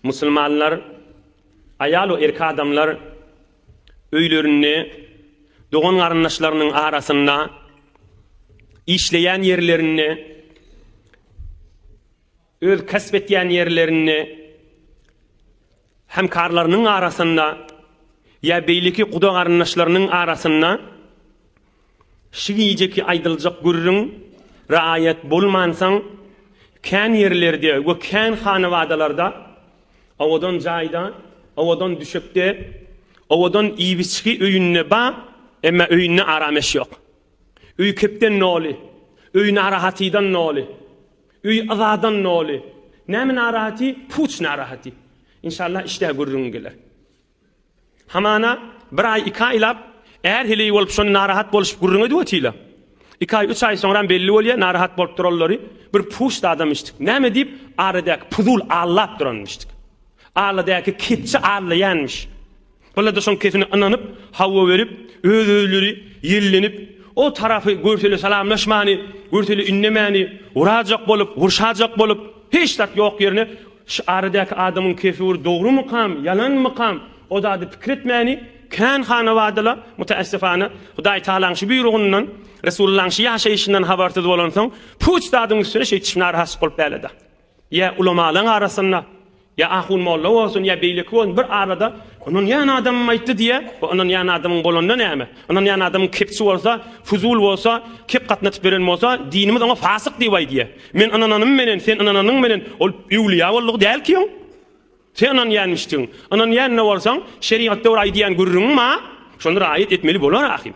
Musulmanlar, aýal we erkek adamlar öýlerinde, dogan-garyndaşlarynyň arasynda, işleýän ýerlerinde, öz kesp etýän ýerlerinde, hemkarlarynyň arasynda ýa beýleki guda-garyndaşlarynyň arasynda Şu gijeki aýdyljak gürrüň raýat bolmansoň, kän ýerlerde we kän hanabadalarda owadan jaýda, owadan düşekde, owadan iýip-içgi öýünde ba, emma öýünde arameş ýok. Öý kepden doly, öý narahatydan doly, öý yzadan doly. Näme narahaty? Puç narahaty. Inşallah işdä gürrüň geler. Hamana, bir aý, iki aýlap, är-heleý bolup şony narahat boluşyp gürrüň edip otyla. Iki aý, üç aý soňram belli bolýa, narahat bolup duranlary bir puç zadamyşdyk. Näme diýip, aradäki puzul allap duranmyşdyk. Aradäki kepçe allaýanmyş. Bular-da şoň kepine ynanyp, hawa berip, öz-özleri ýellenip, o tarapy görsele salamlaşmany, görsele indemäni, urajak bolup, urşajak bolup, hiç zat ýok ýerine Şu aradäki adamyň kefi bir dogrumykam, ýalanmykam, o zady pikir etmäni kän hanabadalar, müteessifana, Hudaý Tagalaň şu buýrugyndan, Resulullaň şu ýaşaýşyndan habarsyz bolansoň, puç zadyň üstüne şeýtişip narahatçyk bolup bäleda. Ýa ulamalaň arasynda, ýa ahun molla bolsun, ýa beýleki bolsun bir arada ynanýan adamym aýtdy diýýä, bu ynanýan adamyň bolanda näme? Ynanýan adamyň kepçi bolsa, fuzul bolsa, kep gatnatyp beren bolsa, dinimiz oňa fasyk diýip aýdýa. Men ynananym menen, sen ynananyň menen, ol öwlüýä boldugy däl ki oň. Sen ynanýanmyşdyň. Ynanýan-da bolsaň, şerigatda bir aýdýan gürrüňiň bar, şony raýat etmeli bolar ahym.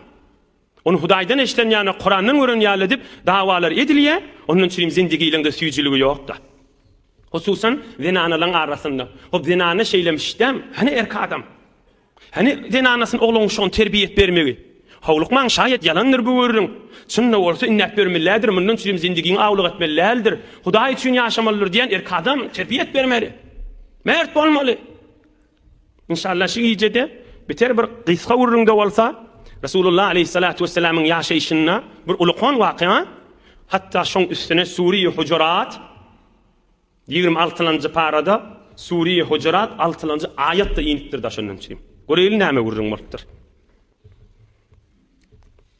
Ony Hudaýdan eşiden ýa-da Kurandan gören ýaly edip dawalar edilýär, ondan çürim zindigileňde süýjüligi ýok-da. Hususan, zenanalaň arasynda. Hop, zenana şeýlemişdäm, hany erkek adam? Hany zenanasyny oglan-uşagyny terbiýe bermegi? Howlukmaň, şaýat ýalandyr bu gürrüň. Çyn-da bolsa indäp ýörmelidir, mundan çürim zindigiňi awluk etmeli däldir. Hudaý üçin ýaşamalydyr diýen erkek adam terbiýe bermeli. Mert bolmaly. Inşallah şu gijede biter bir gysga gürrüňde bolsa, Resulullah aleýhissalatu wessalamyň ýaşaýşynda bir ulukan wakyýa, hatda şoň üstüne Sure-i Hujurat 26-njy parada Sure-i Hujurat 6-njy aýat-da inipdir da şondan üçin. Göreýli näme gürrüň bolupdyr.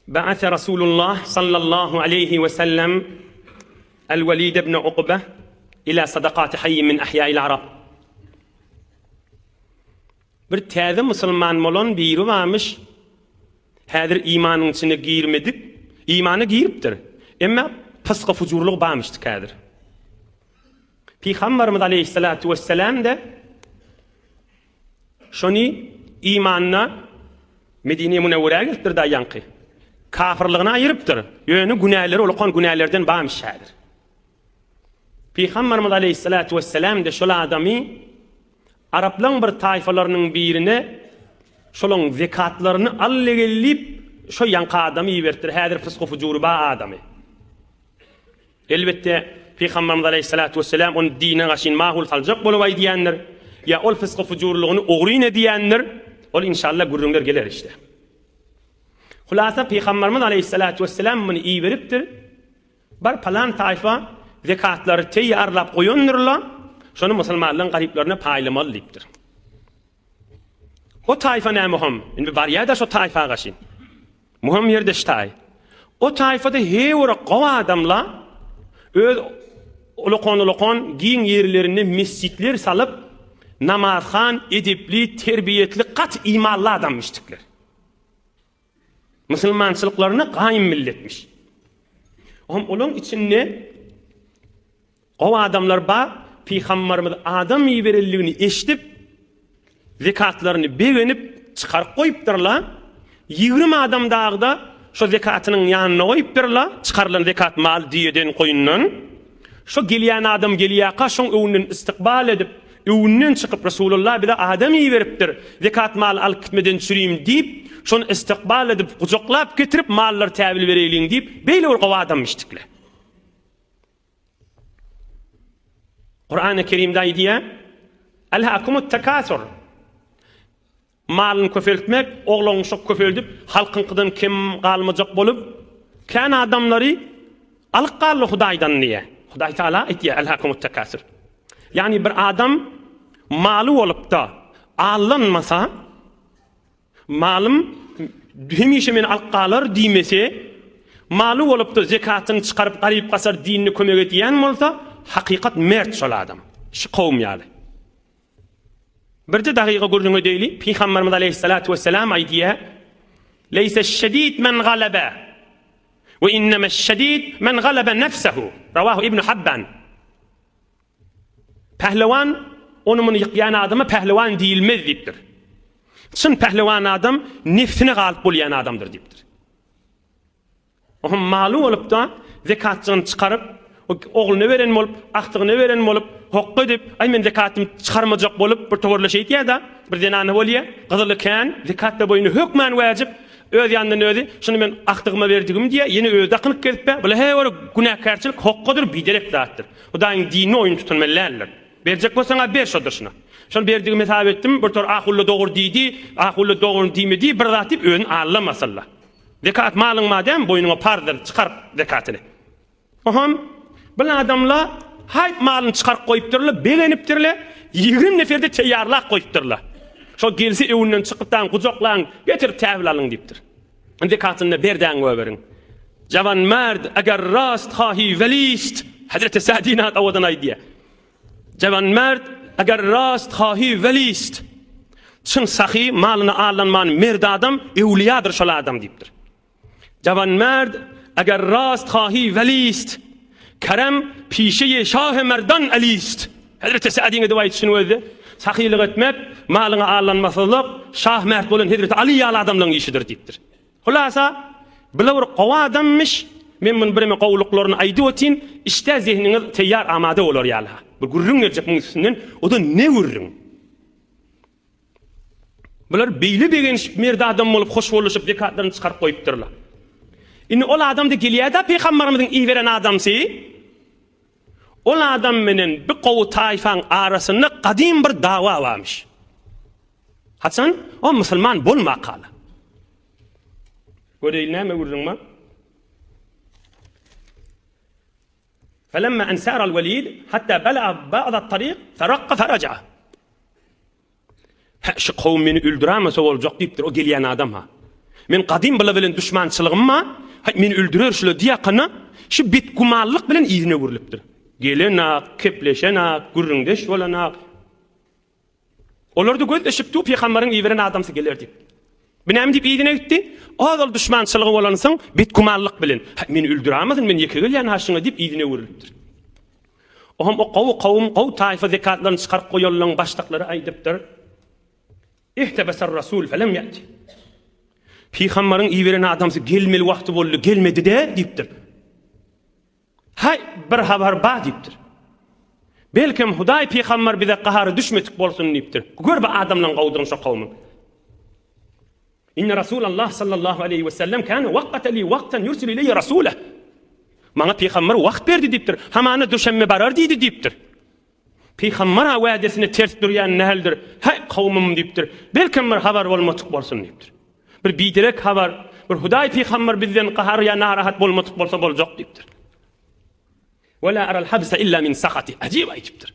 Ba'atha Rasulullah sallallahu aleýhi we sellem El-Welid ibn Uqba ila sadakati hayy min ahya'il arab. Bir täze musulman bolan biri barmyş, häzir imanyň içine girmedik, imana giripdir. Emma pysky-fujurlygy barmyşdyk häzir. Pygamberimiz aleýhissalatu wesselam-da şony imanda Medine-i Münewwerä gelipdir da ýaňky. Kafirlygyny aýyrypdyr. Ýöne günäleri ulakan günälerden barmyş häzir. Pygamberimiz aleýhissalatu wesselam-da şol adamy Araplaň bir taýfalarynyň birine şolaň zekatlaryny al-le-gel diýip, şo ýaňky adamy iberipdir, häzir fysky-fujury bar adamy. Elbetde, Pygamberimiz aleýhissalatu wesselam ony dine gaşyn mahul saljak bolup aýdýandyr, ýa ol fysky-fujurlygyny ogryn edýändir, ol inşallah gürrüňler geler işte. Hulasa Pygamberimiz aleýhissalatu wesselam muny iberipdir. Bar palan taýfa zekatlary teýýarlap goýandyrlar, şony musulmanlaryň garyplaryna paýlamaly diýipdir. O taýfa näme hom? Indi barýa-da şo taýfa gaşy. Muham ýerde ştaý. O taýfada heýwere gowy adamlar öz ulakan-ulakan giň ýerlerinde mesjitler salyp, namazhan, edepli, terbiýetli, gaty imanly adammişdikler. Musulmançylyklaryna gaýym milletmiş. Ohm olaň içinde gowy adamlar bar, Pygambarymyz adam iberenligini eşidip, zekatlaryny begenip çykaryp goýupdyrlar. 20 adam dagda şo zekatynyň ýanyna goýupdyrlar, çykarylan zekat mal düýeden, goýundan. Şo gelýän adam gelýärka şoň öňünden istikbal edip, öňünden çykyp Resulullah bize adam iberipdir, zekat maly alyp gitmeden çürim diýip, şony istikbal edip, gujaklap getirip mallary täwil bereýliň diýip, beýle bir gowy adamyşdykle. Kurany Kerimde aýdýar, Elhakumut tekasur. Malyny köpeltmek, oglan-uşak köpeldip, halkyňkydan kem galmajak bolup, kän adamlary alyp galdy Hudaýdan diýýär. Hudaý Tagala aýtýar, Elhakumut-tekasür. Ýagny bir adam. maly bolup-da, aldanmasa, Malym hemişe meni alyp galar diýmese, maly bolupdyr zekatyny çykaryp garyp-gasar dinine kömek edýän bolsa, hakykat mert şol adam. Şu kowum ýaly. Birje dagyga gürrüň edeýli, Pygamberimiz aleýhissalatu wesselam aýdýar, Leýseş-şedid men galebe, we innemeş-şedid men galebe nefsehu. Rawahu Ibn Habban. Pählewan, ony-muny ýykýan adama pählewan diýilmez diýipdir. Çyn pählewan adam nebsine galyp bolýan adamdyr diýipdir. Oňa maly bolup-da, zekatjygyny çykaryp, ogluna beren bolup, agtygyna beren bolup, hokga edip, aý men zekatymy çykarmajak bolup, bir toparla şeýtýär-de, bir zenana bolýar, gyzyly kän, zekat-da boýuna hökman wäjip, öz ýanyndan özi, şuny men agtygyma berdigim diýýär, ýene özi dakynyp gezip-ä, bula he bir günäkärçilik, hokgadyr, biderek zatdyr. Hudaýyň dinini oýun tutunmaly däldir. Berjek bolsaň-a ber şodur şuna. Şony berdigimi hesap etdim, bir tor ahulla dogry diýdi, ahulla dogry diýmedi, bir zat diýip özüni aldamasynla. Zekat malyň madem boýnuňa parzdyr, çykar zekatyny. Oham bil adamla haýp malyny çykaryp goýupdyrlar, begenipdirler, 20 neferde teýýarlap goýupdyrlar. Şol gelse öwünden çykypdan gujaklaň, getirip täwil alyň diýipdir. Zekatyny berdäň göberiň. Jawan merd eger rast hahi welist. Hazreti Sa'di nat owadan aýdýar. Jawan merd eger rast hahi welist. Çyn sahy malyna aldanman merd adam öwliýadyr şol adam diýipdir. Jawan merd eger rast hahi welist. Kerem pişeýi şahy merdan elist. Hezreti Sa'diň edip aýdyşyny gözle. Sahylyk etmek, malyňa aldanmasyzlyk, şah mert bolan Hezreti Aly ýaly adamlaryň işidir diýipdir. Hulasa, bula bir gowy adammyş, men muny bireme gowulyklaryny aýdyp otyryn, işdä zehniňiz teýýar amada bolar ýaly-ha. Bir gürrüň geljek muň üstünden, o-da ne gürrüň? Bular beýle begenişip merd adam bolup hoş boluşyp zekatlaryny çykaryp goýupdyrlar. Indi ol adam-da gelýär-de pygambarymyzyň iberen adamsy. Ol adam menen bi gowy taýfaň arasynda gadym bir dawa barmyş. Haçan? O musulman bolmakala. Göreýin näme gürrüň bar? Felemma en saral Welid hatta bala'a ba'da tariq ferakka feraja'a. Hä, şu kowum meni öldürämese boljak diýipdir o gelýän adam-ha. Men gadym bula bilen duşmançylygym bar, haý, meni öldürer şular diýakana, şu betgümanlyk bilen yzyna öwrülipdir. Gelenak, kepleşenak, gürrüňdeş bolanak. Olar-da gözleşip dur, pygambaryň iberen adamsy geler diýip. Bu näme diýip yzyna gitdi? Ozal duşmançylygy bolansoň, betgümanlyk bilen, Haý, meni öldürämesin, men ýeke gelýän-ha şuňa diýip yzyna öwrülipdir. Oňam o gowy kowum, gowy taýfa zekatlaryny çykaryp goýanlaryň başlyklary aýdypdyr. Ihtebesar Rasul felem ýati. Pygambaryň iberen adamsy gelmeli wagty boldy, gelmedi-de diýipdir. Haý, bir habar bar diýipdir. Belkem Hudaý pygambar bize gahary düşmedik bolsun diýipdir. Gör bu adamlaryň gowudygyny şo kowumyň. Inne Rasulallah sallallahu aleýhi we sellem kâne wakkate li waktan yursilu ileýe rasuleh. Maňa pygamber wagt berdi diýipdir. Hamana duşenbe barar diýdi diýipdir. Pygamber-a wädesine ters durýan däldir. Häý, kowumym diýipdir. Belkem bir habar bolmadyk bolsun diýipdir. Bir biderek habar, bir Hudaý pygamber bizden gahar ýa narahat bolmadyk bolsa boljak diýipdir. Ve la aral habsa illa min sahati. Ajyp aýdypdyr.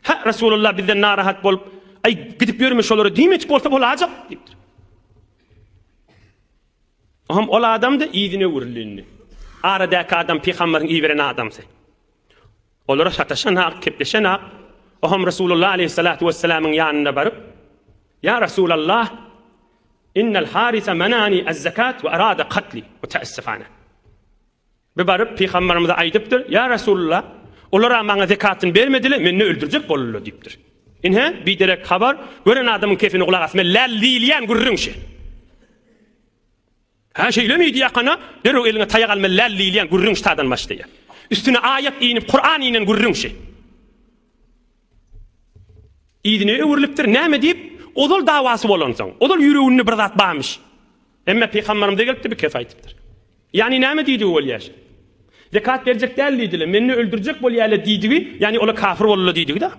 Hä, Resulullah bizden narahat bolup, aý gidip ýörme şolara diýmedik bolsa bolajak diýipdir. Ohm ol adam da yzyna öwrüldi indi. Aradäki adam pygamberiň iberen adamsy. Olara sataşan hak, kepleşen hak. Ohm Resulullah aleyhissalatu vesselamyň ýanyna baryp, Ya Resulallah, innel Harisa menani ez-zekat we arada katli. Müteessifane. Bir baryp, pygamberimize aýdypdyr, Ýa Resulullah, olar-a maňa zekatyny bermediler, meni öldürjek boldular diýipdir. Ine, biderek habar, gören adamyň kefini gulak asma, läl diýilýän gürrüň şi. Hä, şeýlemi diýakana, derrew eliňe taýak alma, läl diýilýän gürrüň ştadan başlaýar. Üstüne aýat inip, Kuran inen gürrüň şi. Yzyna öwrülipdir, näme diýip, ozal dawasy bolansoň, ozal ýüreginde bir zat barmyş. Emme pygamberimize gelipdir, bir kes aýdypdyr. Ýagny näme diýdigi bolýar? Zekat berjek däl diýdiler, meni öldürjek bolýarlar diýdigi, ýagny olar kafir boldular diýdigi-de.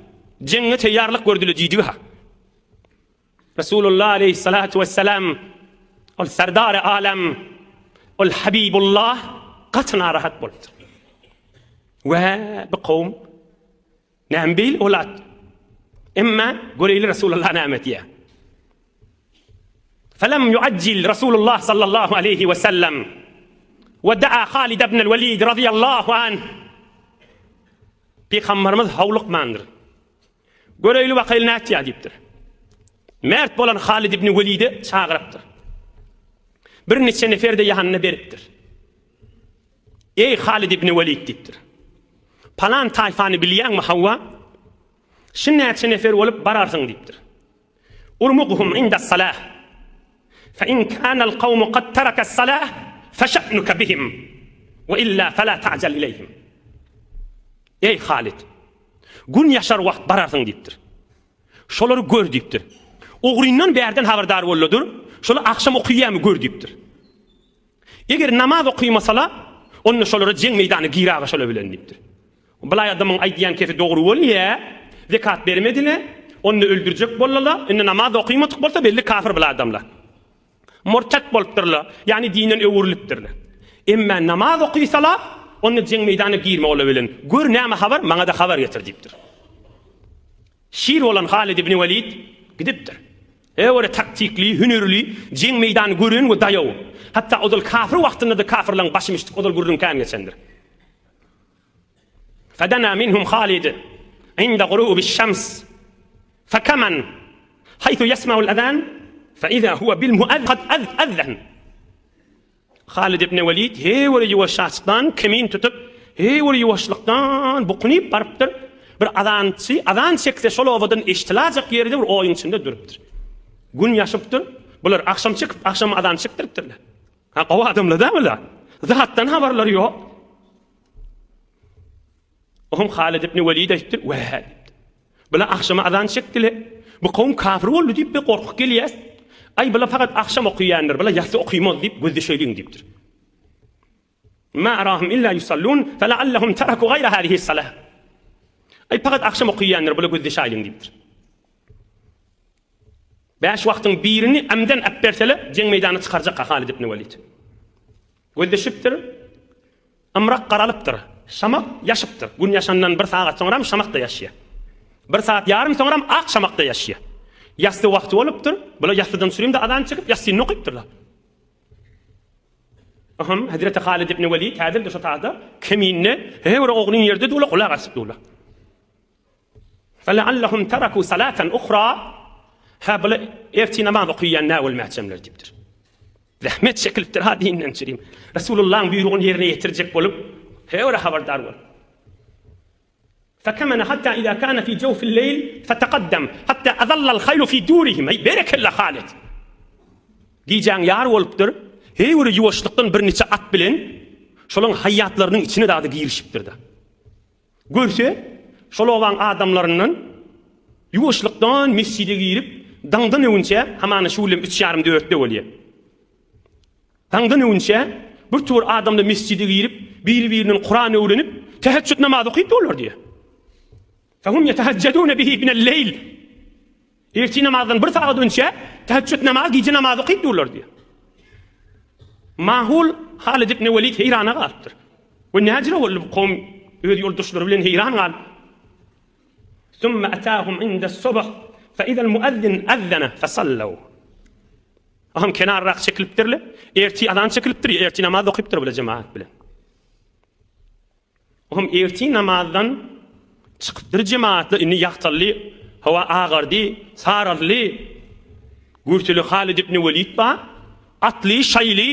Jeňňe teýýarlyk gördüler diýdigi ha. Resulullah aleyhissalatu vesselam ol serdar alem, ol Habibullah gaty narahat bolupdyr. We bu kowum Näme beýle ol at? Emma göreýli Resulullah näme diýýär. Felem yuajjil Resulullah sallallahu aleýhi we sellem we daa Halid ibn al-Walid radiyallahu anh. Pygamberimiz howlukmandyr. Göreýli bakaýly nätýär diýipdir. Mert bolan Halid ibn Welidi çagyrypdyr. Bir niçe nefer-de ýanyna beripdir. Eý Halid ibn Welid diýipdir. Palan taýfany bilýäňmi hawa? Şu näçe nefer bolup bararsyň diýipdir. Urmughum indas-salah. Fe in kanal kawmu kad tarakas-salah fe şe'nuke bihim we illa fela ta'jal ileýhim. Eý Halid! Gün ýaşar wagt bararsyň diýipdir. Şolary gör diýipdir. Ogryndan bärden habardar boldy dur. Şolar agşam okyýamy gör diýipdir. Eger namaz okymasala, onda şolara jeň meýdana giraga şolar bilen diýipdir. Bulaý adamyň aýdýan kesi dogry bolýa, zekat bermedile, onda öldürjek boldyla, indi namaz okymadyk bolsa belli kafir bula adamlar. Murtat bolupdyrlar, ýagny dinden öwrülipdirler. Emmä namaz okysala, onda jeň meýdana girme olar bilen. Gör näme habar, maňa-da habar getir diýipdir. Şir bolan Halid ibn Welid gidipdir. Öwre taktikli, hünürli, jeň meýdany gören we daýaw. Hatda ozal kafir wagtynda-da kafirlaryň başy mişdik, ozal gürrüň kän geçendir. Fedena minhum Halid inda gurubiş şems fekemen haýsu ýesmeul ezan fe iza huwe bil muezzin kad ezzen. Halid ibn Welid heý bir ýuwaşjaçdan kemin tutup, heý bir ýuwaşlykdan bukunyp barypdyr. Bir azançy azan çekse şol obadan eşdilajak ýerde bir oýuň içinde durupdyr. Gün ýaşypdyr. Bular agşam çekip, agşam azan çekdiripdirler. Ha gowy adamlar-da bular. Zatdan habarlary ýok. Ohm Halid ibn Welid aýtdy, Wä diýipdir. Bular agşama azan çekdiler. Bu kowum kafir boldy diýip bir gorkup gelýäs. Aý bular fakat agşam okaýandyr, bular ýassy okymaz diýip gözleşeýliň diýipdir. Ma arahum illa yusallun feleallehum teraku gaýra hadihi salah. Aý fakat agşam okaýandyr, bular gözleşeýliň diýipdir. Bäş wagtyň birini amden äpberseler, jeň meýdanyna çykarjak Halid ibn Welid. Gözleşipdir. Ymrak garalypdyr. Şamak ýaşypdyr. Gün ýaşandan bir sagat soňram şamak-da ýaşýar. Bir sagat ýarym soňram ak şamak-da ýaşýar. Ýassy wagty bolupdyr. Bular ýassydan sürüm-de azan çekip, ýassyny okypdyrlar. Aham, Hezreti Halid ibn Welid häzir-de şo taýda keminde, he bir ogryň ýerde durlar, gulak asyp durlar. Feleallehum teraku salatan uhra, Hä, bular ertir namaz okaýan näwelmäçemler diýipdir. Zähmet çekilipdir ha dinden çirim. Resulullahyň buýrugyny ýerine ýetirjek bolup, heöre habardar bolup. Fekemene hatta iza kana fi jawfil leýl fetekaddem hatta azallal haýlu fi durihim. Eý, berekella Halid. Gijäň ýary bolupdyr. Heý bir ýuwaşlykdan birniçe at bilen şolaň haýýatlarynyň içine dady girişipdir-de. Görse, şol obaň adamlaryndan ýuwaşlykdan mesjide girip, daňdan öwünçä, hamana şu günlem üç ýarym dörtde bolýa. Daňdan öwünçä bir towar adamlar mesjide girip, biri-birinden Kuran öwrenip, tehejjüd namazy okyp durlar diýýär. Fehum ýetehejjedune bihi minel-leýl. Ertir namazdan bir sagat önçä tehejjüd namazy, gije namazy okyp durlar diýýär. Mahul Halid ibn Welid heýrana galypdyr. We näjire boldy bu kowum öz ýoldaşlary bilen heýran galyp. Summa atahum inda subh fa idal muazzin azzana fasallaw. Aham kenarrak çekilipdirler. Ertir azan çekilipdir, ertir namaz okypdyr bile jemaat bilen. Ohm ertir namazdan çykypdyr jemaatlar indi ýagtaldy, howa agardy, saraldy. Gürsüli Halid ibn Welid bar, atly, şaýly,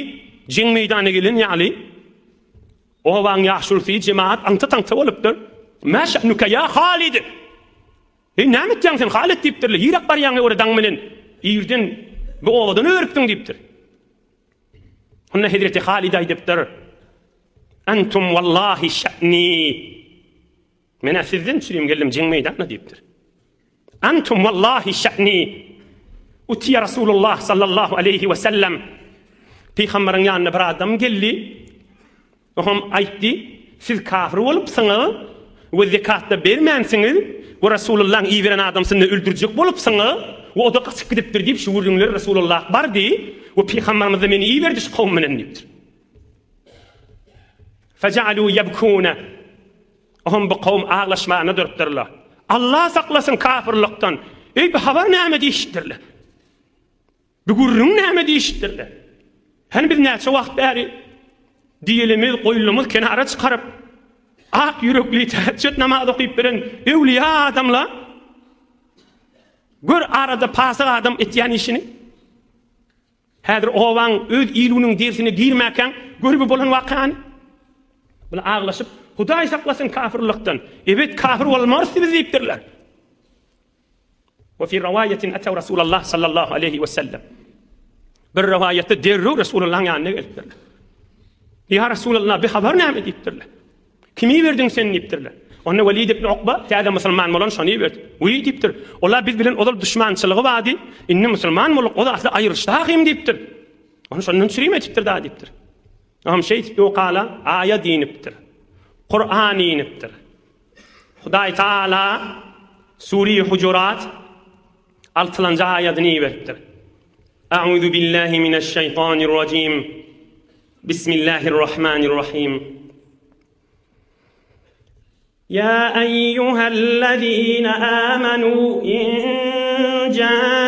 jeň meýdana gelen ýaly. Obaň ýaşulusy jemaat aňta-taňta bolupdyr. Mä şe'nuke ýa Halid? Eý, näme etýäň sen, Halid diýipdirler. Ýyrak barýaň öwre daň bilen irden bu obadan örüpdiň diýipdir. Onda hezreti Halid aýdypdyr, Entum wallahi şe'ni. Men-ä sizden çürim geldim jeň meýdanyna diýipdir. Entum wallahi şe'ni. Utiýa Rasulullah sallallahu aleýhi we sellem. Pygamberiň ýanyna bir adam geldi. Oňam aýtdy, Siz kafir bolupsyňyz we zekat-da bermänsiňiz we Resulullahyň iberen adamsyny öldürjek bolupsyňyz we o-da gaçyp gidipdir diýip şu gürrüňleri Resulullah bardy we Pygamberimiz-de meni iberdi şu kowum bilen diýipdir. Fejealu ýebkune. Oňam bu kowum aglaşmagyna durupdyrlar. Allah saklasyn kafirlykdan. Eý, bu habar näme diýişipdirler. Bu gürrüň näme diýişipdirler. Hany biz näçe wagt bäri diýelimiz, goýlumyz kenara çykaryp, ak ýürekli tähejjüt namaz okyp beren öwliýa adamlar gör arada pasyk adam etýän işini. Häzir obaň öz il-günüň derisine girmäkäň, gör bu bolan wakany. Bular aglaşyp, Hudaý saklasyn kafirlykdan, ebet kafir bolmarys biz diýipdirler. We fi rawaýatin ataw Rasulallah sallallahu aleýhi we sellem. Bir rawaýatda derrew Resulullahyň ýanyna gelipdirler. Ýa Resulallah, bi habar näme diýipdirler. Kimi iberdiň sen diýipdirler. Onda Welid ibn Ukba täze musulman bolan şony iberdi. Wiý diýipdir. Ola biz bilen ozal duşmançylygy bardy. Indi musulman bolup, o zatly aýrylyşdy ahym diýipdir. Ony şondan çürim etipdir da diýipdir. Oňam şeýdip ýokala aýat inipdir. Kuran inipdir. Hudaý Taala Sure Hujurat altylanjy aýadyny iberipdir. A'uzu billahi mineşşeýtanirrajim. Bismillahirrahmanirrahim. Ya eyyühellezine amenu in ca'akum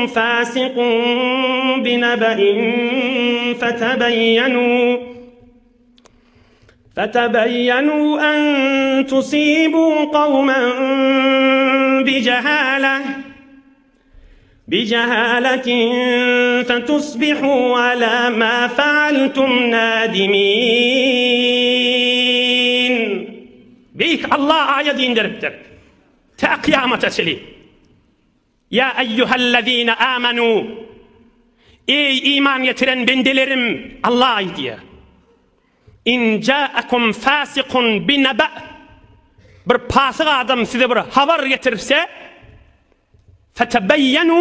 fasiqun binebe'in fetebeyyenu fetebeyyenu en tusibu kavmen bicehaleh Bijehaletin fetusbihu ala ma faaltum nadimin. Beýik Allah aýat inderipdir. Tä kyýamata çenli. Ýa eýýuhellezine amanu. Eý iman getiren bendelerim, Allah aýdýar. In ja'akum fasiqun binaba. Bir pasyk adam size bir habar getirse, Fetebeýýenu,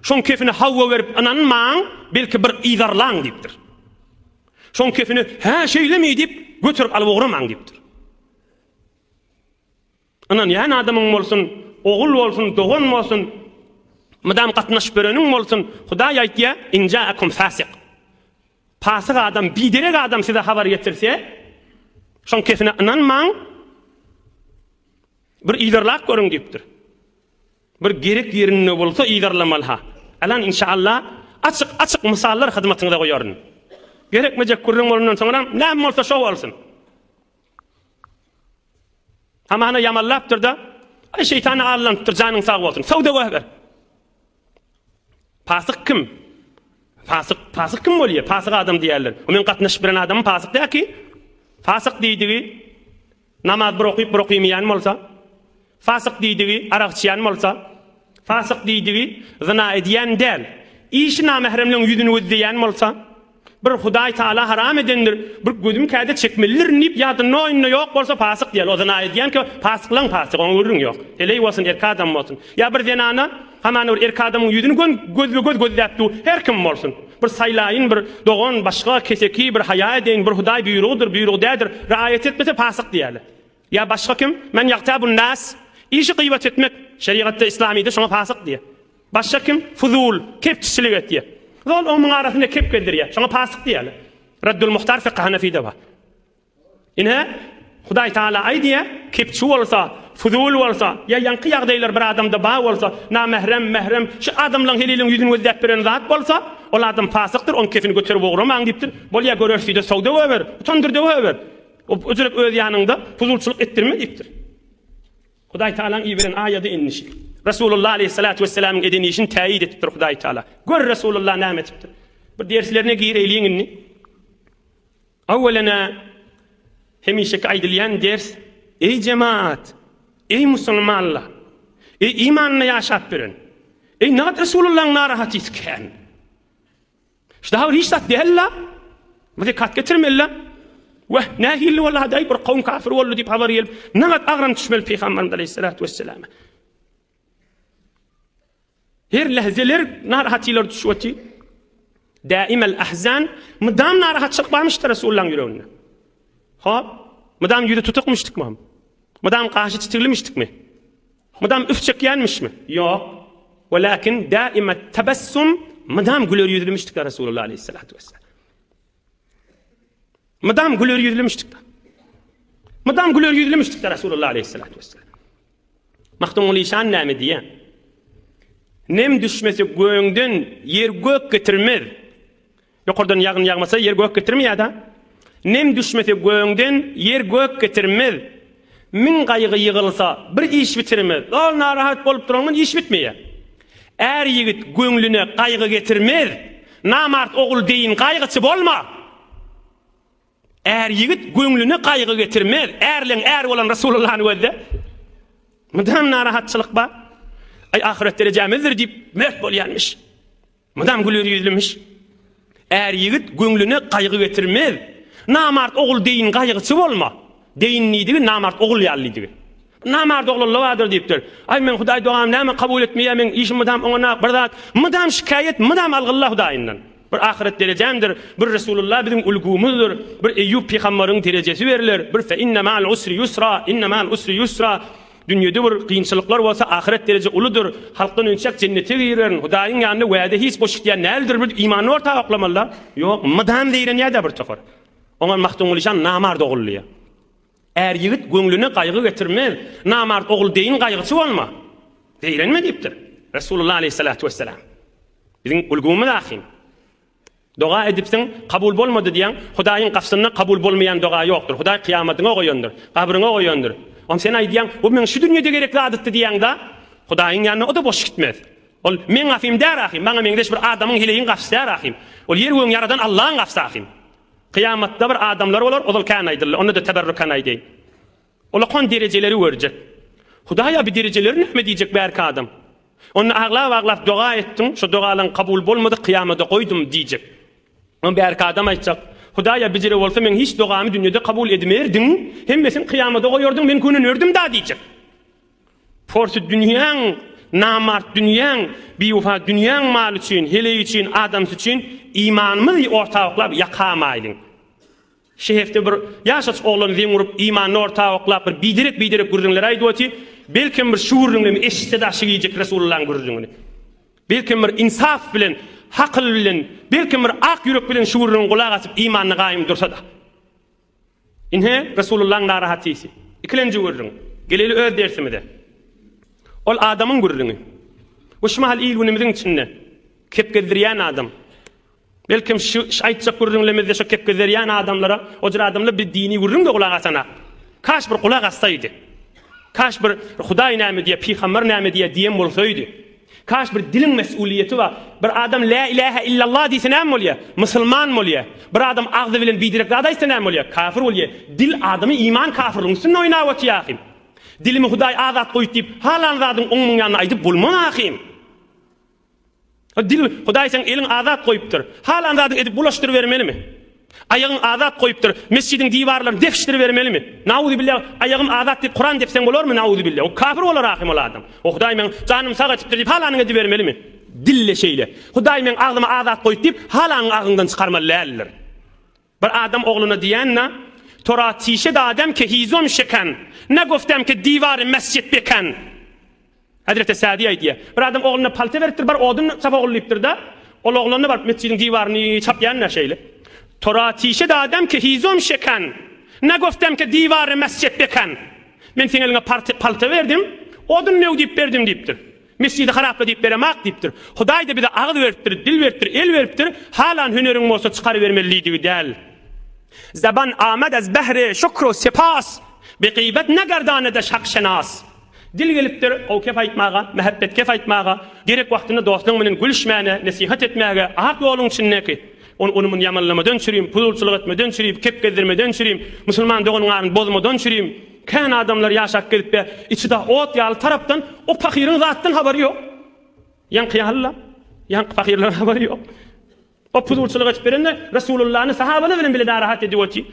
şoň kefine hawa berip ynanmaň, belki bir yzarlaň diýipdir. Şoň kefine, hä şeýlemi diýip, göterip alyp ugramaň diýipdir. Ynanýan adamyň bolsun, ogul bolsun, dogan bolsun, mydam gatnaşyp ýöreniň bolsun, Hudaý aýtýar, In ja'akum fasik. Pasyk adam, biderek adam size habar getirse, şoň kefine ynanmaň, Bir yzarlap görüň diýipdir. Bir gerek ýerinde bolsa yzarlamaly-ha. Alan inşallah açyk açyk mysallar hyzmatyňyza goýaryn. Gerekmejek gürrüň bolandan soňra näme bolsa şo bolsun. Hamana ýamallapdyr-da, aý şeýtana allanypdyr, janyň sag bolsun. Sowda goýber. Pasyk kim? Pasyk, pasyk kim bolýar? Pasyk adam diýerler. O men gatnaşyp bilen adamym pasyk däl ki. Pasyk diýdigi Namaz bir okyp bir okymaýan bolsa, fasyk diýdigi arak içýän bolsa, fasyk diýdigi zyna edýän däl, işi namähremleň ýüzüni gözleýän bolsa, bir Hudaý Taala haram edendir, bir gözüm käde çekmelidirin diýip ýadynda oýunda ýok bolsa fasyk diýer. O zyna edýänkä fasyklaň fasygy, oňa gürrüň ýok. Heleý bolsun, erkek adam bolsun. Ýa bir zenana hamana bir erkek adamyň ýüzüni gön gözbe-göz gözläp dur, her kim bolsun. Bir saýlaýyn, bir dogan, başga, keseki, bir haýa edeýin, bir Hudaý buýrugydyr, buýrugy däldir, raýat etmese pasyk diýerler. Ýa başga kim? Men ýagtabun nas, işi gyýbat etmek, şerigatda, islamyda şoňa pasyk diýer. Başga kim? Fuzul, kepçiçilik etýär. Zol onuň arasynda kep gezdirýär, şoňa pasyk diýerler. Reddul Muhtar Fykh Hanefide bar. Ine, Hudaý Tagala aýdýar, kepçi bolsa, fuzul bolsa, ýa ýaňky ýagdaýlar bir adamda bar bolsa, namährem, mährem, şu adamlaň heliliň ýüzüni gözläp beren zat bolsa, ol adam pasykdyr, oň kefini göterip ugramaň diýipdir. Bolýa, göreris diýdi, sow döwäber, utandyr döwäber. O jürek öz ýanyňda fuzulçylyk etdirme diýipdir. Hudaý Tagalaň iberen aýady indi şi. Resulullah aleýhissalatu wessalamyň eden işini täýit edipdir Hudaý Tagala. Gör Resulullah näme etipdir. Bir derslerine gireýliň indi. Öwelene hemişeki aýdylýan ders, Eý jemaat! Eý musulmanlar! Eý imanda ýaşap ýören! Eý nagt Resulullahyň narahatysy kän! Şu daha bir hiç zat däl-la! Bu zekat getirmeli-la! Weh, nähili bolady-aý, bir kowum kafir boldy diýip habar gelip, nagt agram düşmeli Pygamberimiz aleýhissalatu wesselama. Her lähzeler narahatylar düşüp otyr. Daimel ahzan, mydam narahatçylyk barmyşdyr Resulullahyň ýüreginde. Hop, mydam ýüzi tutukmyşdykmy? Mydam gaşy çitiglimişdikmi? Mydam üf çekýänmişmi? Ýok. Welakin daimet tebessum, mydam güler ýüzlümişdik Resulullah aleyhissalatu vesselam. Mydam güler ýüzlümişdik. Mydam güler ýüzlümişdikde Resulullah aleyhissalatu vesselam. Magtymguly işan näme diýýär? Nem düşmese göňden ýer gök getirmez. Ýokardan ýagyn ýagmasa ýer gök getirmeýär-de. Nem düşmese göňden ýer gök getirmez. Müň gaýgy ýygylsa bir iş bitirmez. Zol narahat bolup durandan iş bitmeýär. Är ýigit göňlüne gaýgy getirmez. Namart ogul deýin gaýgyçy bolma. Är ýigit göňlüne gaýgy getirmez. Ärleň äri bolan Resulullany gözle. Mydam narahatçylyk bar. Aý ahyret derejämizdir diýip mert bolýanmyş. Mydam güler ýüzlümiş. Är ýigit göňlüne gaýgy getirmez. Namart ogul deýin gaýgyçy bolma. Deýin diýdigi namart ogul ýaly diýdigi. Namart oglanlar bardyr diýipdir. Aý meň Hudaý dogamy näme kabul etmeýär, meň işim mydam oňa bir zat. Mydam şikaýat, mydam algylla Hudaýyndan. Bir ahyret derejämdir, bir Resulullah biziň ulgumyzdyr, bir Eýýup pygambaryň derejesi berler, bir fe inne ma'al usri ýusra, inne ma'al usri ýusra. Dünýede bir kynçylyklar bolsa, ahyret dereje uludyr. Halkdan önçäk jennete girerin. Hudaýyň ýanynda wäde hiç boş gitýän däldir. Bir imanyny orta oklamalyda. Ýok, mydam zeýrenýär-dä bir topar. Oňa Magtymguly şa namart ogul diýýär. Är ýigit göňlüne gaýgy getirmez, namart ogul deýin gaýgyçy bolma. Zeýrenme diýipdir. Resulullah aleýhissalatu wessalam. Biziň ulgumyz ahym. Doga edipsiň, kabul bolmady diýýäň, Hudaýyň gapysynda kabul bolmaýan doga ýokdur. Hudaý kyýamatyňa goýandyr, gabryňa goýandyr. Onda sen aýdýaň, bu meň şu dünýede gerek zadytdy diýýäň-da, Hudaýyň ýanynda o-da boş gitmez. Ol meň gapym däl ahym, maňa meňzeş bir adamyň heleýiň gapysy däl ahym. Ol ýer-gögüň ýaradan Allaň gapysy ahym. Kyýamatda bir adamlar bolar, ozal kän aýdyldy, onda-da teberrukan aýdaýyn. Olakan derejeleri görjek. Hudaýa bi derejeleri näme diýjek bärki adam? Onda aglap-aglap doga etdiň, şo dogalaň kabul bolmady, kyýamada goýdum diýjek. Onda bärki adam aýtjak, Hudaýa bijire bolsa meň hiç dogamy dünýede kabul edmerdiň, hemmesini kyýamada goýardyň, men könenerdim-da diýjek. Porsy dünýäň, namart dünýäň, biwepa dünýäň maly üçin, heleý üçin, adamsy üçin imanymyzy orta oklap ýakamaýlyň. Şu hepde bir ýaşaç oglan zeň urup imanyny orta oklap bir biderek-biderek gürrüňler aýdyp otyr. Belkem bir şu gürrüňlemi eşitse daşy geýjek Resulullahyň gürrüňini. Belkem bir insaf bilen, hakyl bilen, belkem bir ak ýürek bilen şu gürrüňe gulak asyp imanyna gaýym dursa-da. Ine, Resulullahyň narahatysy. Ikilenji gürrüň. Geleli öz dersimize. Ol adamyň gürrüňi. Bu şu mahal il-günümiziň içinde kep gezdirýän adam. Belkem şu aýtjak gürrüňlemizde şo kep gezdirýän adamlara, o jür adamlar bir dini gürrüň-de gulak asanak. Kaş bir gulak assaydy. Kaş bir Hudaý näme diýýär, pygamber näme diýýär diýen bolsaýdy. Kaş bir diliň mesuliýeti bar. Bir adam lä ilähä illallah diýse näme bolýar? Musulman bolýar. Bir adam agzy bilen biderek zat aýtsa näme bolýar? Kafir bolýar. Dil adamy iman kafirligiň üstünde oýnap otyr ahym. Dilimi Hudaý azat goýdy diýip, halan zadyň oň muň ýanynda aýdyp bolmaz ahym. Dil, Hudaý seň eliň azat goýupdyr. Halan zadyň edip bulaşdyrybermelimi? Aýagyň azat goýupdyr. Mesjidiň diwarlaryny depişdiribermelimi? Nauzubillah, aýagym azat diýip Kuran depseň bolarmy? Nauzubillah. O kafir bolar ahym ol adam. O Hudaý meň janym sag etipdir diýip halanyňy edibermelimi? Dille şeýle. Hudaý meň agzymy azat goýdy diýip halanyňy agzyňdan çykarmaly däldir. Bir adam ogluna diýende, Tora tişe dadem ke hizom şeken, ne goftem ke diwary mesjit beken. Hezreti Sadi aýdýar. Bir adam ogluna palta beripdir, bar odun çap ogul diýipdir-de. Ol oglanyna baryp metjidiň diwaryny çapýan-da şeýle. Tora tişe dadem ke hizom şeken, ne goftem ke diwary mesjit beken. Men seň eliňe palta berdim, odun döw diýip berdim diýipdir. Mesjidi harapla diýip beremak diýipdir. Hudaý-da bize agyz beripdir, dil beripdir, el beripdir, halan hüneriň bolsa çykarybermeli diýdigi däl. Zeban amad az behri şükr-u sepas, Bi gyýbet ne gerdanedeş hak şenas. Dil gelipdir gowy kep aýtmaga, mähebbet kep aýtmaga, gerek wagtynda dostlaň bilen gülüşmäne, nesihat etmäge, ak ýoluň içindäki, ony ony-muny ýamanlamadan çürim, puzulçylyk etmeden çürim, kep gezdirmeden çürim, musulman doganyň aryny bozmadan çürim, Kän adamlar ýaşap gezipbe içi da ot ýaly tarapdan o pahyryň zatdan habary ýok. Ýaňky ýaly-la. Ýaňky pahyrlaryň habary ýok. O puzulçylyk edip berende Resulullany sahabalar bilen bile narahat edip otyr.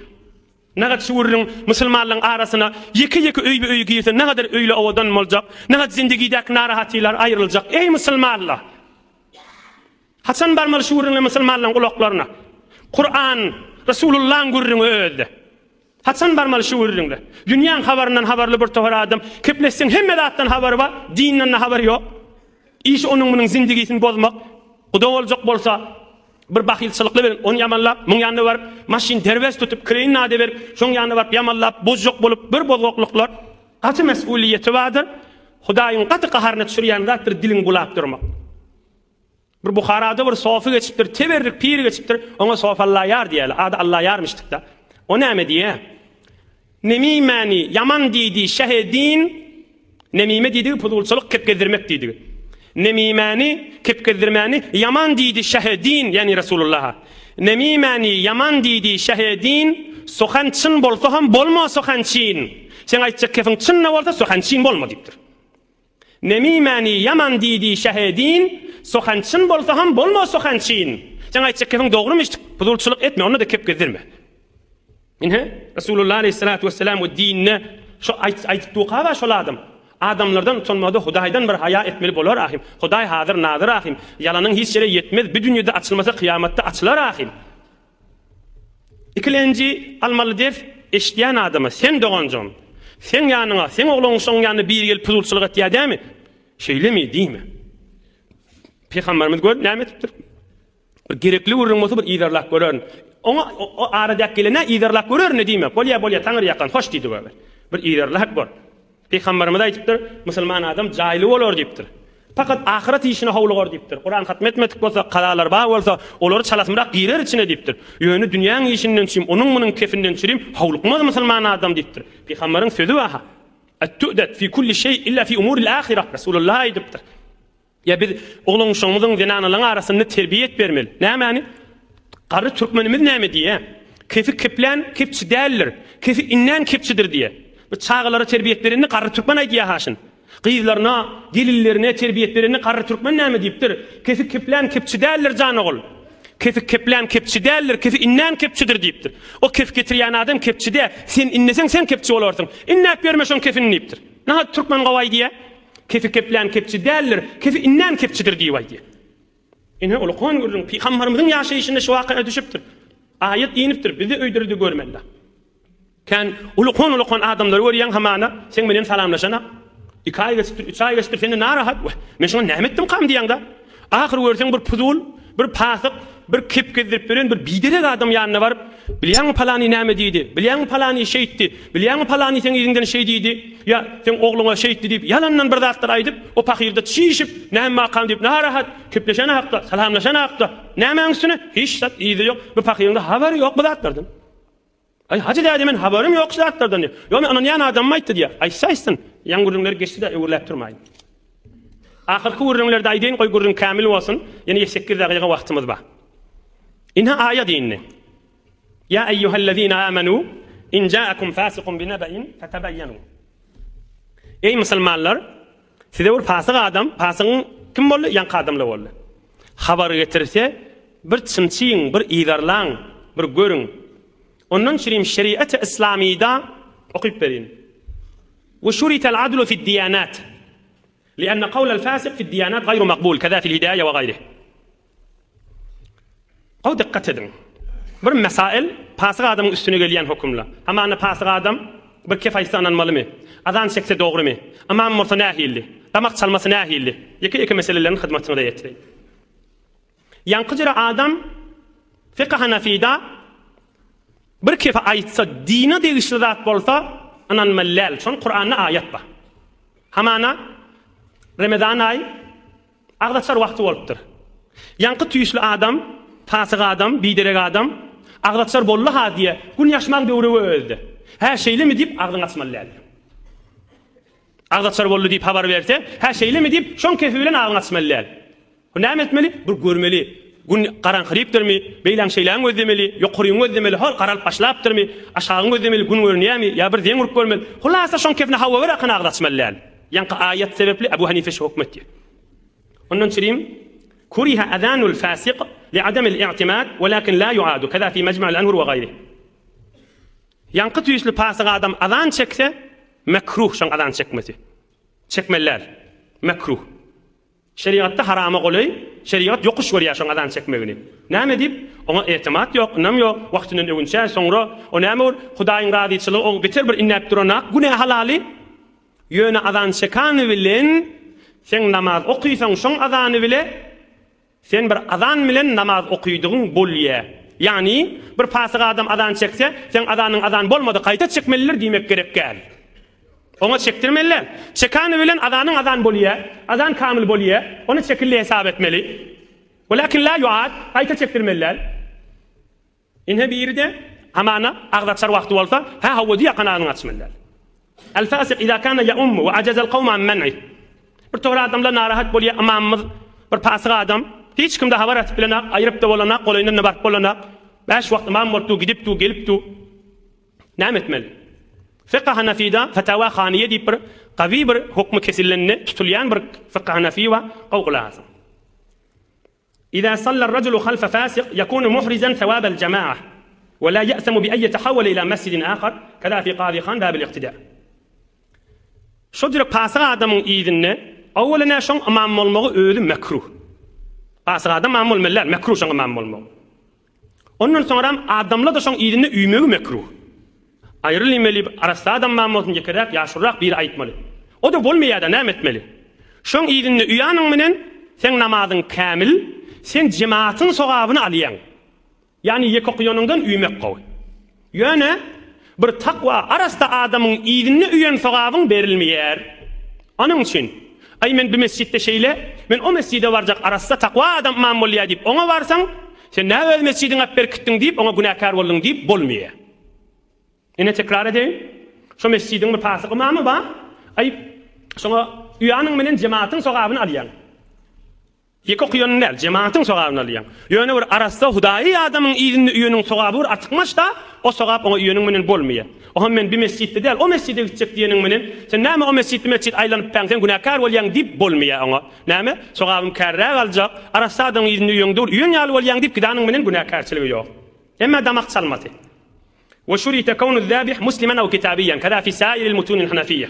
Nagat şu gürrüň musulmanlaryň arasyna ýeke-ýeke öýbe-öý girse nagadar öýle owadan boljak, nagat zindigidäki narahatylar aýryljak. Eý musulmanlar! Haçan barmaly şu gürrüňler musulmanlaryň gulaklaryna? Kuran, Resulullaň gürrüňi özde. Haçan barmaly şu gürrüňle? Dünýäň habaryndan habarly bir topar adam, kepleşseň hemme zatdan habary bar, dinden-de habary ýok. Işi onuň munuň zindigisini bozmak. Guda boljak bolsa. Bir bahylçylykly bilen ony ýamanlap, muň ýanyna baryp, maşyn derbez tutup, kireýin nade berip, şoň ýanyna baryp ýamanlap, bozjak bolup, bir bozgaklyklar. Gaty mes'uliýeti bardyr. Hudaýyň gaty gaharyna düşürýän zatdyr diliňi bulap durmak. Bir Buharada bir sofy geçipdir, teberrik pir geçipdir, oňa Sofy Allaýar diýýärler, ady Allaýarmyşdyk-da. O näme diýýär? Nemimäni ýaman diýdi şähe din, Nemime diýdigi puzulçylyk, kep gezdirmek diýdigi. Nemimäni, kep gezdirmäni ýaman diýdi şähe din, ýagny Resulullaha. Nemimäni ýaman diýdi şähe din, Suhan çyn bolsa hem bolma suhan çyn. Seň aýtjak kefiň çyn-da bolsa suhan çyn bolma diýipdir. Nemimäni ýaman diýdi şähe din, Suhan çyn bolsa hem bolma suhan çyn. Seň aýtjak kefiň dogrumyş, puzulçylyk etme, onda-da kep gezdirme. Ine, Resulullah aleyhissalatu vesselam we dinine şo aýt aýdyp durka bar şol adam. Adamlardan utanmada Hudaýdan bir haýa etmeli bolar ahim. Hudaý hazyr nazyr ahim. Ýalanyň hiç ýere ýetmez, bu dünýede açylmasa kyýamatda açylar ahim. Ikilenji almaly ders eşidýän adama sen doganjygym. Seň ýanyňa, seň ogluň şoň ýanyna biri gelip puzulçylyk etýär dämi? Şeýlemi diýme. Pygamberimiz gör näme etipdir? Bir gerekli gürrüň bolsa bir yzarlap görerin. Oňa o ara dek gelene yzarlap görerin diýme. Bolýa bolýa taňry ýakan hoş diýdi göber. Bir yzarlap gör. Pygamberimiz aýdypdyr, musulman adam jaýly bolar diýipdir. Fakat ahyret işine howlugar diýipdir. Kuran hatm etmedik bolsa, kazalar bar bolsa, olary çalasymrak girer içine diýipdir. Ýöne dünýäň işinden çürim, onuň munuň kefinden çürim howlukmaz musulman adam diýipdir. Pygamberiň sözi bar ha. Et-tu'det fi kulli şeý illa fi umuril ahire. Resulullah aýdypdyr. Ýa biz oglan-uşagymyzyň, zenanalaryň arasynda terbiýet bermeli. Nämäni? Garry türkmenimiz näme diýýär? Kefi keplän kepçi däldir, kefi inlän kepçidir diýýär. Bir çagalara terbiýet berende garry türkmen aýdýar haşyn. Gyzlaryna, gelinlerine terbiýet berende garry türkmen näme diýipdir? Kefi keplän kepçi däldir jan ogul. Kefi keplän kepçi däldir, kefi inlän kepçidir diýipdir. O kef getirýän adam kepçi däl. Sen inleseň sen kepçi bolarsyň. Inläp ýörme şoň kefini diýipdir. Nahat türkmen gowy aýdýar. Kefi keplän kepçi däldir, kefi inlän kepçidir diýip aýdýar. Ine, ulukan gürrüň pygambarymyzyň ýaşaýşynda şu waka düşüpdir. Aýat inipdir, bizi öýdürdi görmeli. Kän ulukan-ulukan adamlary görýäň hamana, seň bilen salamlaşanak. Iki aý geçipdir, üç aý geçipdir, sende narahat. Wah, men şuňa näme etdimkam diýýäň-de. Ahyr görseň bir puzul, bir pasyk, bir kep gezdirip ýören bir biderek adam ýanyna baryp, Bilýäňmi palany näme diýdi? Bilýäňmi palany şeýtdi? Bilýäňmi palany seň yzyňdan şeý diýdi? Ýa seň ogluňa şeýtdi diýip, ýalandan bir zatlar aýdyp, o pahyrda çişip, näme wakam diýip narahat, kepleşen hakda, salamlaşan hakda, nämäň üstüne? Hiç zat yzy ýok. Bu pahyryň-da habary ýok bu zatlardan. Aý, Hajy däde, men habarym ýok şu zatlardan diýýär. Ýok, men ynanýan adamym aýtdy diýýär. Aýtsa aýtsyn. Ýaňy gürrüňler geçdi-de, öwürläp durmaýyn. Ahyrky gürrüňleri-de aýdaýyn, goý gürrüň kämil bolsun. Ýene sekiz dagyga wagtymyz bar. Ine aýat indi. Ýa eýýuhellezine amenu in jaakum fasikum binebein fetebeýenu. Eý musulmanlar, size bir fasyk adam, fasygyň kim boldy? Ýaňky adamlar boldy. Habar getirse, bir çymçyň, bir yzarlaň, bir görüň. Ondan çürim şeriat-y islamyda okyp berin. We şuritel adlu fid diyanat. Lianne kawlel fasik fid diyanat gaýru makbul, keza fil hidaýe we gaýrih. Gowy dykgat ediň. Bir mesail pasyk adamyň üstüne gelýän hökümle. Hamana pasyk adam bir kef aýtsa ynanmalymy? Azan çekse dogrymy? Ymam bolsa nähilli? Damak çalmasy nähilli? Ýeke-ýeke meselelerini hyzmatyňyza ýetireýin. Ýaňky jüre adam fiqh hanafida bir kefe aýtsa dine degişli zat bolsa ynanmaly däl. Şon Kuranda aýat bar. Hamana Remezan aý agzaçar wagty bolupdyr. Ýaňky tüýsli adam, pasyk adam, biderek adam agzaçar boldy-ha diýe, gün ýaşmaň döwri özde. Hä şeýlemi diýip agzyňy açmaly däl. Agzaçar boldy diýip habar berse, hä şeýlemi diýip şoň kefi bilen agzyňy açmaly däl. Bu näme etmeli? Bir görmeli. Gün garaňkyrypdyrmy? Beýläň-şeýläň gözlemeli, ýokaryňy gözlemeli, hol garalyp başlapdyrmy? Aşagyňy gözlemeli, gün görünýärmi? Ýa bir zeň urup görmeli. Hulasa şoň kefine hawa ber akyny agyz açmaly däl. Ýaňky aýat sebäpli Ebu Hanife şu höküm etýär. Ondan çirim, Kuriha azanul fasik li adamil i'timad, welakin la yuadu, keza fi mejmu'il anhur we gaýrih. Ýaňky tüýsli pasyk adam azan çekse, mekruh şoň azan çekmesi. Çekmeli däl. Mekruh. Şerigatda harama golaý, şerigat ýokuş görýär şoň azan çekmegini. Näme diýip? Oňa etimat ýok, ynam ýok, wagtyndan öwünçä, soňra o näme bir Hudaýyň razyçylygy oň beter bir inäp duranak, günä halaly. Ýöne azan çekany bilen seň namaz okysaň şoň azany bile. Sen bir azan bilen namaz okydygyň bolýa. Ýagny, bir pasyk adam azan çekse, seň azanyň azan bolmady, gaýta çekmelidir diýmek gerek däl. Oňa çekdirmeli däl. Çekany bilen azanyň azan bolýa, azan kamyl bolýa, ony çekildi hesap etmeli. Welakin la ýuad, gaýta çekdirmeli däl. Ine biri-de, hamana, agzy açar wagty bolsa, hä hawa diýýär, kanalyny açmaly däl. El-fasyk iza kana ýaummu we ajazal kawmu an men'ih. Bir topar adamlar narahat bolýar, ymamymyz bir pasyk adam, hiç kimde habar atyp bilenak, aýryp-da bolanak, golaýyndan-da baryp bolanak. Bäş wagt ymam bolup dur, gidip dur, gelip dur. Näme etmeli? Fykh Hanafida Fatawa Haniýe diýip bir gawy bir hukmy kesilende tutulýan bir fykh Hanafi bar, gowy gulak asyň. Iza sallar rajulu halfa fasik ýekunu muhrizan sawabal jamaah we la ýe'semu bi en ýetehawwele ila mesjidin ahar keza fi Kazy Han babil iktida. Şo jüre pasyk adamyň yzynda owwelen-ä şoň ymam bolmagy özi mekruh. Pasyk adam ymam bolmaly däl, mekruh şoň ymam bolmagy. Ondan soňram adamla-da şoň yzynda üýmegi mekruh. Aýrylymeli arassa adam bar bolsun ýekeräk ýaşulurak biri aýtmaly. O-da bolmaýada näme etmeli? Şoň yzynda uýanyň menen seň namazyň kämil, sen jemaatyň sogabyny alýaň. Ýagny ýeke okuýanyňdan üýmek gowy. Ýöne bir takwa arassa adamyň yzynda üýen sogabyň berilmeýär. Onuň üçin, Aý men bu mesjitde şeýle, men o mesjide barjak arassa takwa adam ymam bolýar diýip oňa barsaň, sen nä öz mesjidiňi alyp berkitdiň diýip oňa günäkär bolduň diýip bolmaýar. Ine tekrar edeýin. Şo mesjidiň bir pasyk ymamy bar. Aý şoňa uýanyň menen jemaatyň sogabyny alýaň. Ýeke okuýanyň däl, jemaatyň sogabyny alýaň. Ýöne bir arassa hudaýy adamyň yzynda uýanyň sogaby bir artykmaç-da, o sogap oňa uýanyň menen bolmaýar. Oňa men bi mesjitde däl, o mesjide gitjek diýeniň menen, sen näme o mesjit, bu mesjit aýlanypbaň, sen günäkär bolýaň diýip bolmaýar oňa. Näme, sogabym kärräk aljak, arassa adamyň yzynda uýaňda bir uýan ýaly bolýaň diýip gidanyň menen günäkärçiligi ýok. Emma damak çalmasy. We şurite kownu zäbih muslimen aw kitabiýen, keza fi sairil mutunil hanafiýe.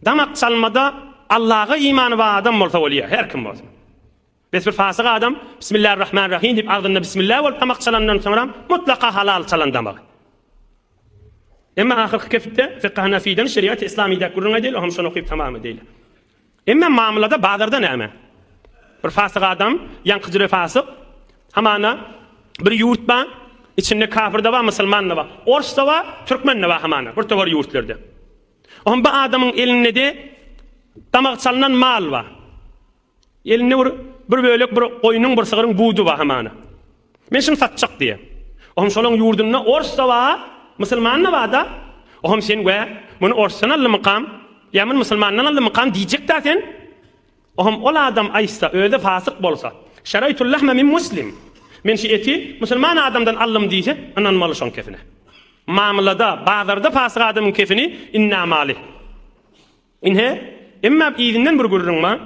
Damak çalmada Allaha imany bar adam bolsa bolýar, her kim bolsun. Bes bir fasyk adam Bismillahirrahmanirrahim diýip agzynda Bismillah bolup damak çalandan soňra mutlaka halal çalan damagy. Emma ahyrky kefitde fykh Hanafiden şeriat-y İslamidäki gürrüň aýdaýly, oňam şony okyp tamam edeýli. Emma mamlada bazarda näme? Bir fasyk adam, ýaňky jüre fasyk, hamana bir ýurt bar, içinde kafir-de bar, musulman-da bar, ors-da bar, türkmen-de bar hamana, bir topar ýurtlarda. Oňa bu adamyň elinde-de damak çalynan mal bar. Elinde bir bir bölek bir goýnuň, bir sygryň budy bar hamana. Men şuny satjak diýýär. Oňa şolaň ýurdunda ors-da bar, musulman-da bar-da. Oňa sen we muny orsdan aldymykam, ýa muny musulmandan aldymykam diýjek-dä sen. Oňa ol adam aýtsa, özi fasyk bolsa, Şeraytul lahme min muslim. Men şu eti musulman adamdan aldym diýse, ynanmaly şoň kefine. Mamlada, bazarda pasyk adamyň kefini innamaly. Ine, emma yzyndan bir gürrüň bar.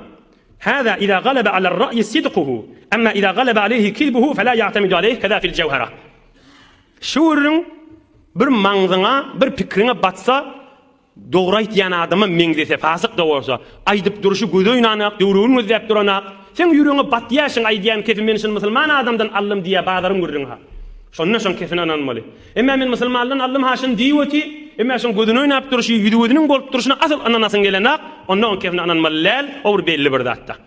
Hâzâ izâ galebe aler-ra'yi sidkuhu, emma izâ galebe aleyhi kizbuhu felâ ya'temidu aleyh kezâ fil jewhera. Şu gürrüň bir maňzyňa, bir pikriňe batsa, Dogry aýtýan adama meňzese, pasyk-da bolsa, aýdyp durşy göze ynanak, döwrügini gözläp duranak, seň ýüregiňe batýa şyň aýdýan kesin men şuny musulman adamdan aldym diýýä bazaryň gürrüňi ha. Şonda şoň kesine ynanmaly. Emma men musulmandan aldym ha şuny diýip oty, emma şoň gözüni oýnap durşy, ýüzi gözüniň bolup durşuna asyl ynanasyň gelenak, onda oň kesine ynanmaly däl, o bir belli bir zatda.